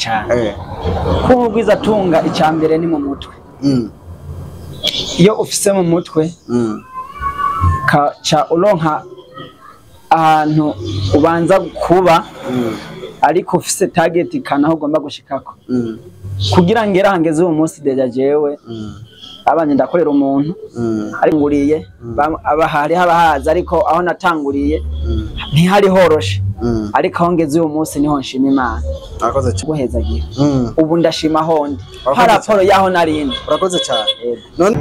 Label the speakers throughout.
Speaker 1: Cyane. Kuba umugwizatunga, icya mbere ni mu mutwe. Iyo ufise mu mutwe, ca uronka ahantu ubanza kuba, ariko ufise target kanaho ugomba gushikako. Kugira ngere aha ngeze uwo munsi, déjà jewe abanje ndakorera umuntu, ariko nguriye aba hariho abahazi, ariko aho natanguriye ntihari horoshe, ariko aho ngeze uyu munsi niho nshima Imana.
Speaker 2: Urakoze cyane.
Speaker 1: Guhezagira. Ubu ndashima hondi
Speaker 2: Urakoze.
Speaker 1: Par rapport y'aho narindi.
Speaker 2: Urakoze cyane.
Speaker 1: Yego.
Speaker 2: None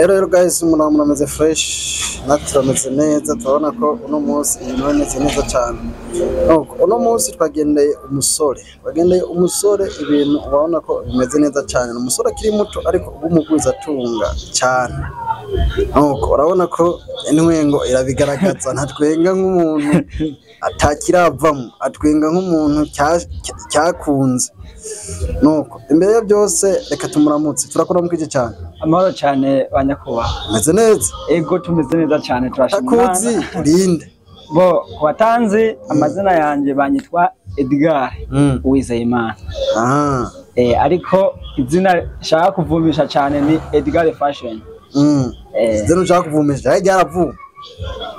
Speaker 2: rero guys, muraba murameze fresh, natwe turameze neza. Turabona ko uno munsi ibintu bimeze neza cyane. Nuko uno munsi twagendeye umusore, ibintu urabona ko bimeze neza cyane. Ni umusore akiri muto, ariko w'umugwizatunga cyane. Nuko urabona ko intwengo irabigaragaza, ntatwenga nk'umuntu atakiravamo, atwenga nk'umuntu cyakunze. Nuko imbere ya byose reka tumuramutse. Turakora mukije cyane.
Speaker 1: Amahoro cyane, ba nyakubahwa.
Speaker 2: Umeze neza?
Speaker 1: Ego, tumeze neza cyane, turashima
Speaker 2: Takuzi.
Speaker 1: Imana.
Speaker 2: Urinde?
Speaker 1: Bo ku batanzi amazina yanjye, banyitwa Edgar Uwizeyimana. Ariko izina nshaka kuvumisha cyane ni Edgar Fashion.
Speaker 2: Izina ushaka kuvumisha aho ryaravuma?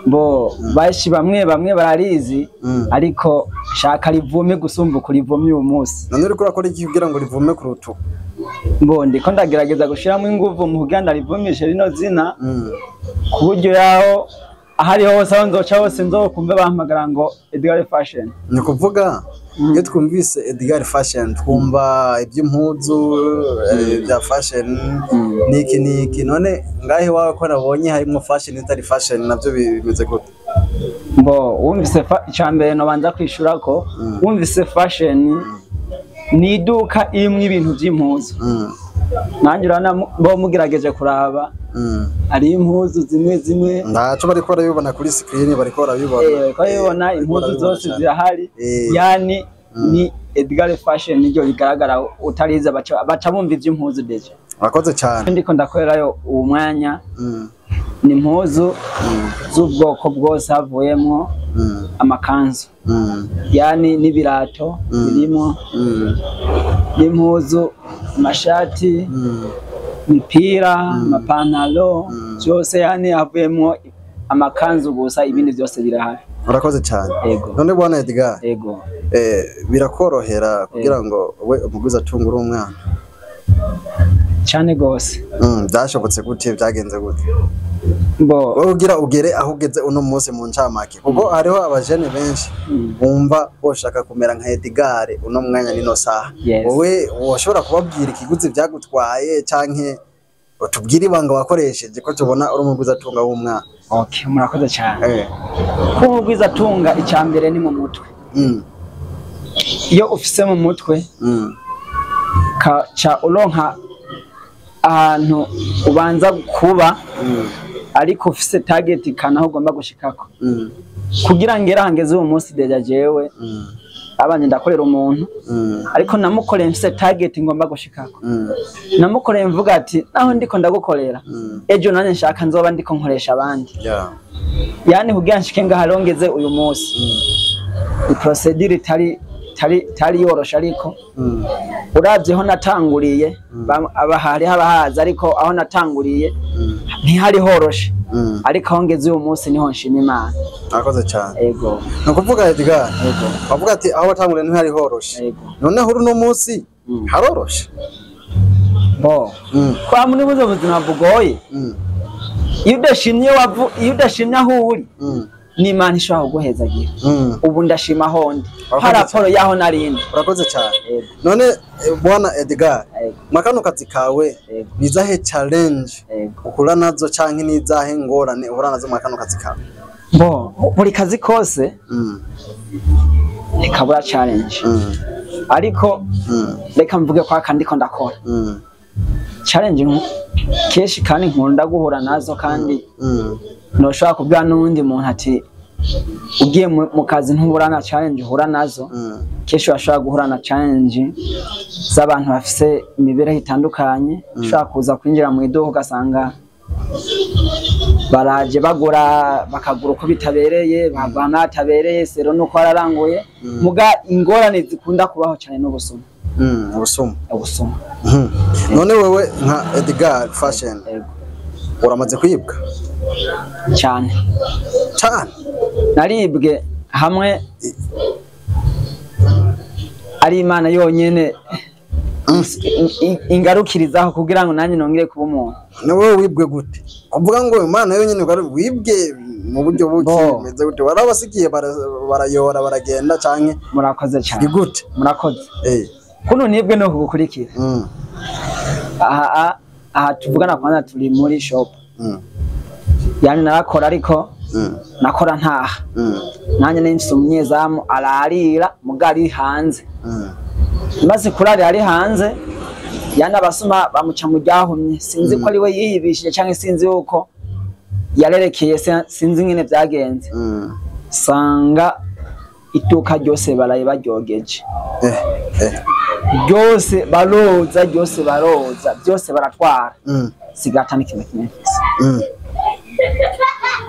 Speaker 1: Bo bashi bamwe bamwe bararizi, ariko shaka rivume gusumba uko rivumye uyu munsi.
Speaker 2: None uriko urakora iki kugira ngo rivume ku rutugu?
Speaker 1: Bo ndiko ndagerageza gushiramo inguvu mu kugira ndarivumishe rino zina, ku buryo yaho ahari hose, aho nzoca hose, nzokumve bampamagara ngo Edgar Fashion.
Speaker 2: Ni ukuvuga iyo twumvise Edgar Fashion twumva iby'impuzu, bya fashion niki niki. None ngahe iwawe ko nabonye harimo fashion itari fashion, nabyo bimeze gute?
Speaker 1: Bo wumvise icambere nobanza kwishura ko wumvise fashion ni iduka irimwo ibintu vy'impuzu. Nanjye urabona bo mugerageje kuraba, hari impuzu zimwe zimwe.
Speaker 2: Ndaco bariko barabibona kuri screen, bariko barabibona.
Speaker 1: Bariko barabibona.
Speaker 2: Bariko
Speaker 1: Impuzu
Speaker 2: barabibona
Speaker 1: zose
Speaker 2: cane.
Speaker 1: zirahari. Yani ni Edgar Fashion niryo rigaragara, utarize baca bumva ivy'impuzu déjà.
Speaker 2: Urakoze cyane.
Speaker 1: Ndiko ndakorerayo uwo mwanya ni impuzu z'ubwoko bwose, havuyemwo amakanzu, yani n'ibirato birimo, n'impuzu, amashati, imipira, amapantalo, byose. Yani havuyemwo amakanzu gusa, ibindi byose birahari.
Speaker 2: Urakoze cyane.
Speaker 1: Ego.
Speaker 2: None bwana Edgar,
Speaker 1: Ego.
Speaker 2: Birakorohera kugira ngo we umuguzi atunge uri umwana?
Speaker 1: Cyane gose.
Speaker 2: Byashobotse gute? Byagenze gute?
Speaker 1: Bo
Speaker 2: Wowe ugira ugere aho ugeze uno munsi mu ncamake, kuko hariho abajene benshi bumva boshaka kumera nka Edgar uno mwanya nino saha. Wowe woshobora kubabwira ikiguzi byagutwaye, canke utubwire ibanga wakoresheje, ko tubona uri umuguzi atunga w'umwana?
Speaker 1: Okay, murakoze cyane. Kuba umugwizatunga, icya mbere ni mu mutwe. Iyo ufise mu mutwe, ca uronka ahantu ubanza kuba, ariko ufise target kanaho ugomba gushikako. Kugira ngere aha ngeze uwo munsi, déjà jewe abanje ndakorera umuntu, ariko namukoreye mfise target ngomba gushikako. Namukoreye mvuga ati naho ndiko ndagukorera, ejo nanjye nshaka nzoba ndiko nkoresha abandi. Yani kugira nshike ngaha rero ngeze uyu munsi, ni procédure itari yoroshe, ariko uravye aho natanguriye, aba hariho abahazi, ariko aho natanguriye ntihari horoshe, ariko aho ngeze uyu munsi niho nshima Imana.
Speaker 2: Urakoze cyane.
Speaker 1: Ego.
Speaker 2: Ni ukuvuga Edgar,
Speaker 1: Ego.
Speaker 2: bavuga ati aho watanguriye ntihari horoshe.
Speaker 1: Ego.
Speaker 2: Noneho uno munsi haroroshe?
Speaker 1: Bo kwa muri buno buzima bugoye, iyo udashimye aho uri, n'Imana ishobora kuguhezagira. Ubu ndashima aho ndi
Speaker 2: Urakoze.
Speaker 1: par rapport y'aho narindi.
Speaker 2: Urakoze cyane.
Speaker 1: Ego.
Speaker 2: None bwana Edgar,
Speaker 1: Ego.
Speaker 2: mwakano kazi kawe,
Speaker 1: Ego.
Speaker 2: nizahe challenge
Speaker 1: Ego.
Speaker 2: uhura nazo, canke nizahe ngorane uhura nazo mwakano kazi kawe?
Speaker 1: Bo buri kazi kose ntikabura challenge, ariko reka mvuge ko aka ndiko ndakora, challenge kenshi kandi nkunda guhura nazo, kandi ntushobora kubwira n'uwundi muntu ati ugiye mu kazi ntubura na challenge uhura nazo. Kenshi urashobora guhura na challenge z'abantu bafise imibereho itandukanye. Ushobora kuza kwinjira mu iduka ugasanga Baraje bagura, bakagura uko bitabereye, bavana hatabereye, sero nuko araranguye. Muga ingorane zikunda kubaho cyane n'ubusuma.
Speaker 2: Ubusuma.
Speaker 1: Ubusuma.
Speaker 2: None wewe nka Edgar Fashion,
Speaker 1: Yego.
Speaker 2: uramaze kwibwa?
Speaker 1: Cyane.
Speaker 2: Cyane?
Speaker 1: Naribwe hamwe ari Imana yonyene ingarukirizaho kugira ngo nanjye nongere kuba umuntu.
Speaker 2: None wewe wibwe gute? Kuvuga ngo Imana yonyene, wibwe mu buryo buki?
Speaker 1: Bo.
Speaker 2: Bimeze gute? Warabasigiye barayora baragenda canke
Speaker 1: Murakoze cyane.
Speaker 2: ni gute?
Speaker 1: Murakoze. Kuno nibwe no kugukurikira. Aha tuvugana kwanza turi muri shop. Yani narakora, ariko nakora ntaha. Nanjye nari mfise umunyezamu ararira muga ari hanze. Maze kurarira ari hanze, yani abasuma bamuca mu ryahumye. Sinzi ko ari we yiyibishije canke sinzi yuko yarerekeye, sinzi ingene vyagenze. Sanga iduka ryose baraye baryogeje.
Speaker 2: Eh eh
Speaker 1: Ryose baroza, ryose baroza, byose baratwara. Sigata n'ikintu kimwe mfise.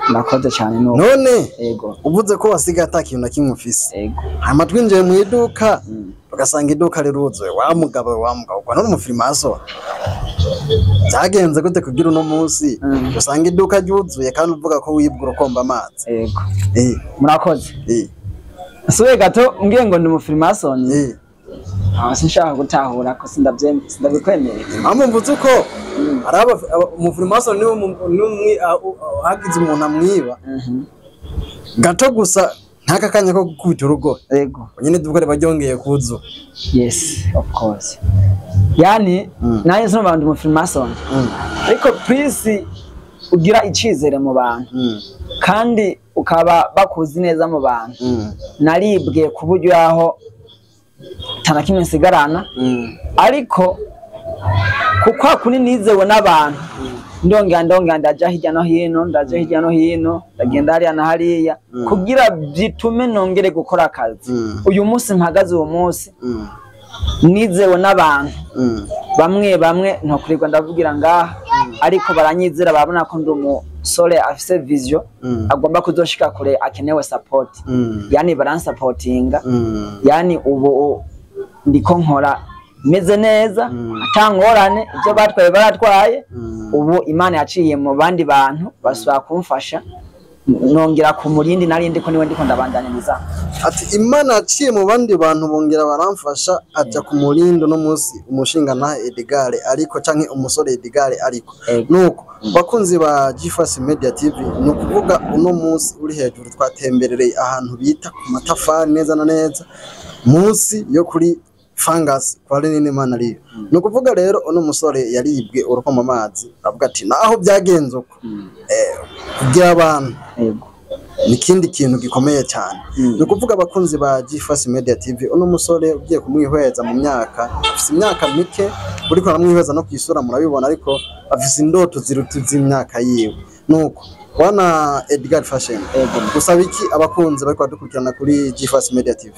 Speaker 1: Murakoze cyane no.
Speaker 2: None
Speaker 1: Ego.
Speaker 2: uvuze ko wasigaye ata kintu na kimwe ufise,
Speaker 1: Ego.
Speaker 2: hama twinjiye mu iduka ugasanga iduka riruzuye, wa mugabo, wa mugabo, ubwo none umufirimaso byagenze gute kugira uno munsi usanga iduka ryuzuye kandi uvuga ko wibwe urukomba amazi?
Speaker 1: Ego. Murakoze. Nsubiye gato, mbwiye ngo ndi umufirimasoni. Aho sinshaka gutahura ko sindabikwemerera.
Speaker 2: Impamvu mvuze uko, hari umufirimaso niwe hagize umuntu amwiba gato gusa nk'aka kanya ko gukubita urugo,
Speaker 1: Ego.
Speaker 2: nyine iduka riba ryongeye kuzuba.
Speaker 1: Yes, of course. Yani nanjye sinumva ndi umufirimasoni, ariko please ugira icizere mu bantu kandi ukaba bakuzi neza mu bantu. Naribwe ku buryo aho atana kimwe nsigarana, ariko kuko kuni nizewe n'abantu, ndongera ndaja hirya no hino, ndaja hirya no hino, ndagenda hariya na hariya kugira bitume nongere gukora akazi. Uyu munsi mpagaze, uwo munsi nizewe n'abantu bamwe bamwe, ntokurirwa ndavugira ngaha, ariko baranyizera, barabona ko ndi umusore afise vision, agomba kuzoshika kure, akenewe support. Yani baransapotinga. Yani ubu ndiko nkora meze neza, atangorane. Ibyo batwaye baratwaye. Ubu Imana yaciye mu bandi bantu basubira kumfasha, nongera ku murindi nari ndiko, niwe ndiko ndabandaniriza.
Speaker 2: Ati Imana yaciye mu bandi bantu bongera baramfasha, aja ku murindo no munsi umushinga nta Edgar ariko canke umusore Edgar ariko.
Speaker 1: Ego.
Speaker 2: Nuko bakunzi ba Gfas Media TV, ni ukuvuga uno munsi uri hejuru twatemberereye ahantu bita ku matafari, neza na neza munsi yo kuri Fangas kwa Lenine Manariyo. Ni ukuvuga rero uno musore yaribwe urukoma amazi, avuga ati naho byagenze uko, kugira abantu
Speaker 1: Ego.
Speaker 2: ni ikindi kintu gikomeye cyane. Ni ukuvuga abakunzi ba Gfas Media TV, uno musore ugiye kumwihweza mu myaka, afise imyaka mike, uriko aramwihweza no kwisura murabibona, ariko afise indoto ziruta iz'imyaka yiwe. Nuko bwana Edgar Fashion,
Speaker 1: Ego.
Speaker 2: gusaba iki abakunzi bariko badukurikirana kuri Gfas Media TV?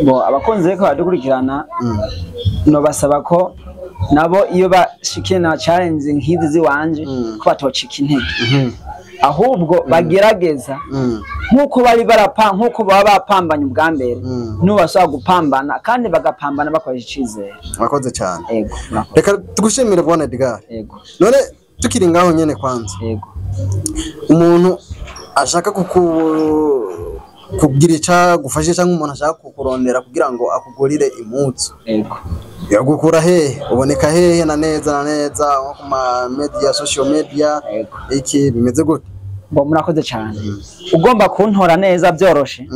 Speaker 1: Bo abakunzi bariko baradukurikirana, nobasaba ko nabo iyo bashikiye na challenge nk'izi ziwanje, ko batocika intege, ahubwo bagerageza nk'uko bari barapa, nk'uko baba bapambanye ubwa mbere, n'ubu bashobora gupambana kandi bagapambana bakoresha icizere.
Speaker 2: Murakoze cyane.
Speaker 1: Ego, murakoze.
Speaker 2: Reka tugushimire bwana Edgar.
Speaker 1: Ego.
Speaker 2: None tukiri ngaho nyene, kwanza
Speaker 1: Ego.
Speaker 2: umuntu ashaka kugira ico agufashe cyangwa umuntu ashaka kukurondera kugira ngo akugurire impuzu,
Speaker 1: Ego.
Speaker 2: yagukura hehe? Uboneka hehe na neza na neza, nko ku ma media, social media?
Speaker 1: Ego.
Speaker 2: Iki bimeze gute?
Speaker 1: Bo, murakoze cyane. Ugomba kuntora neza byoroshe,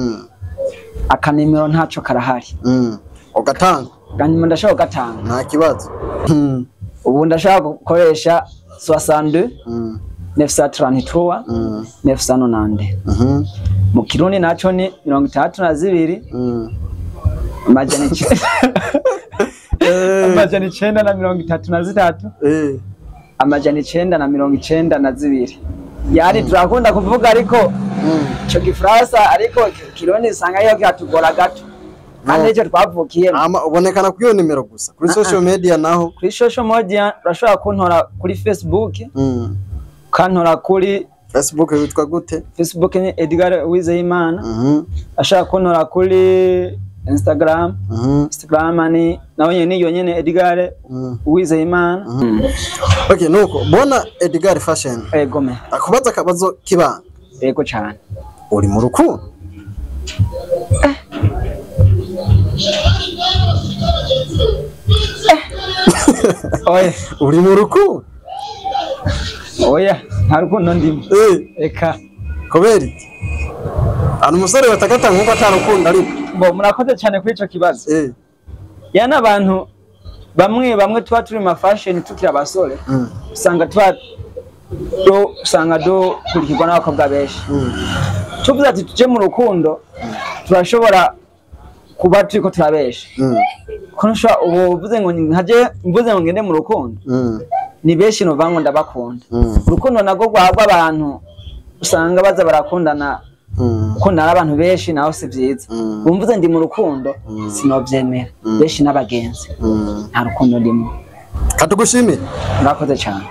Speaker 1: akanimero ntaco karahari.
Speaker 2: Ugatanga?
Speaker 1: Akanimero ndashobora kugatanga.
Speaker 2: Nta kibazo.
Speaker 1: Ubu ndashobora gukoresha 62 933 990. Mu Kirundi naco ni 62 900 933 992. Yani turakunda kuvuga ariko ico Gifaransa, ariko Kirundi usanga yo kiratugora gato kandi
Speaker 2: No.
Speaker 1: icyo twavukiyemo.
Speaker 2: Ama ubonekana kuri iyo nimero gusa, kuri social media naho?
Speaker 1: Kuri social media urashobora kuntora kuri Facebook. Ukantora kuri
Speaker 2: Facebook witwa gute?
Speaker 1: Facebook ni Edgar Uwizeyimana. Ashaka kuntora kuri Instagram, Instagram ni nawe nyene niyo nyene Edgar Uwizeyimana.
Speaker 2: Okay, nuko bona Edgar Fashion.
Speaker 1: Ego me.
Speaker 2: Akubaza akabazo kibanga.
Speaker 1: Ego cyane.
Speaker 2: Uri mu rukundo?
Speaker 1: Oya.
Speaker 2: Uri mu rukundo?
Speaker 1: Oya, nta rukundo ndimo. Eka.
Speaker 2: Kubera iki? Ari umusore batakata nkuko atarukundo ariko.
Speaker 1: Bo murakoze cyane kuri ico kibazo. Ya n'abantu bamwe bamwe tuba turi ma fashion tukiri abasore, usanga tuba do usanga do kurikirwa n'abakobwa benshi. Tuvuze ati tuje mu rukundo, turashobora kuba turiko turabesha. Ko nshobora ubu uvuze ngo nkaje mvuze ngo ngende mu rukundo, ni benshi nova ngo ndabakunda. Urukundo narwo rwagwa abantu usanga baza barakundana, gukundana n'abantu benshi naho si vyiza. Bumvuze ndi mu rukundo, sinovyemera. Benshi n'abagenzi, nta rukundo ndimo.
Speaker 2: Katugushimire.
Speaker 1: Murakoze cyane.